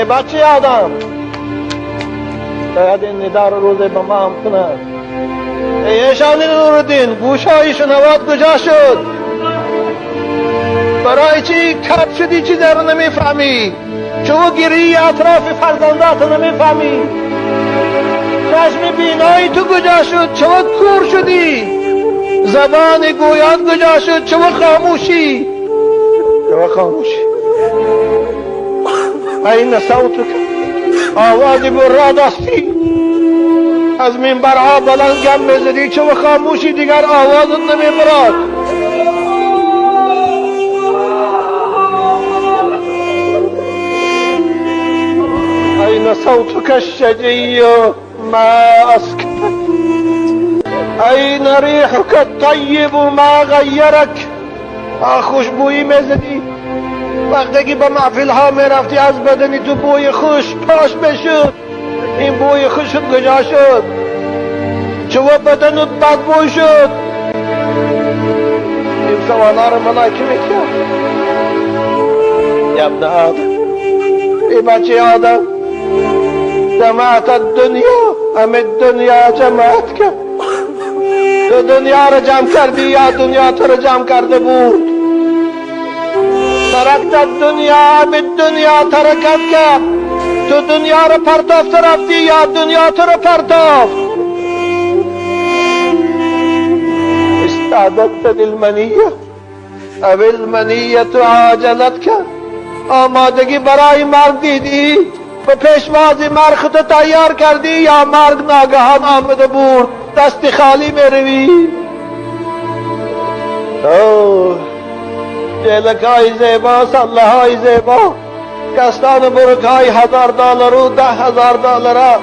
ای بچه آدم، باید این ندا رو روزه به ما هم کنند. ای ایشان نورالدین، گوشهای شنوات کجا شد؟ برای چی کپ شدی؟ چیز رو نمیفهمی؟ چو گیری اطراف فرزندات نمیفهمی؟ چشم بینایی تو کجا شد؟ چو کور شدی؟ زبان گویان کجا شد؟ چو خاموشی؟ چو خاموشی؟ این صوتك، آواز برا دستی از منبرها بلند گم میزدی، چو خاموشی؟ دیگر آوازت نمیبراد. أين صوتك الشجي ما أسكتك؟ أين ريحك الطيب ما غيرك؟ خوشبویی میزدی، وقتی که به محفل ها میرفتی از بدنی تو بوی خوش پاش میشد. این بوی خوش کجا شد؟ چو بدنت بدبوی شد؟ این سوالا رو ملائکه میکرد. یا ابن آدم، ای بچه آدم، جمعت الدنيا ام الدنيا جمعتك؟ تو دنیا رو جمع کردی یا دنیا تو رو جمع کرده بود؟ تركت الدنيا ام الدنيا تركتك؟ تو دنیا رو پرتافت رفتی یا دنیا تو رو پرتافت؟ استعددت للمنية ام المنية عاجلتك؟ آمادگی برای مرگ دیدی؟ به پیشواز مرگ خود تیار کردی یا مرگ ناگهان آمده بود؟ دست خالی میروی. اوه، جیلک های زیبا، سله های زیبا، کستان برک های 1000 دلار و 10,000 دلار،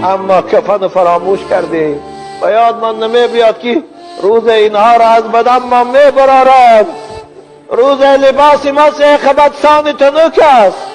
اما کفن فراموش کردی. و یاد من نمی بیاد که روز اینها را از بدن ما می برارد. روز لباس ما سه خبت سان تنک است.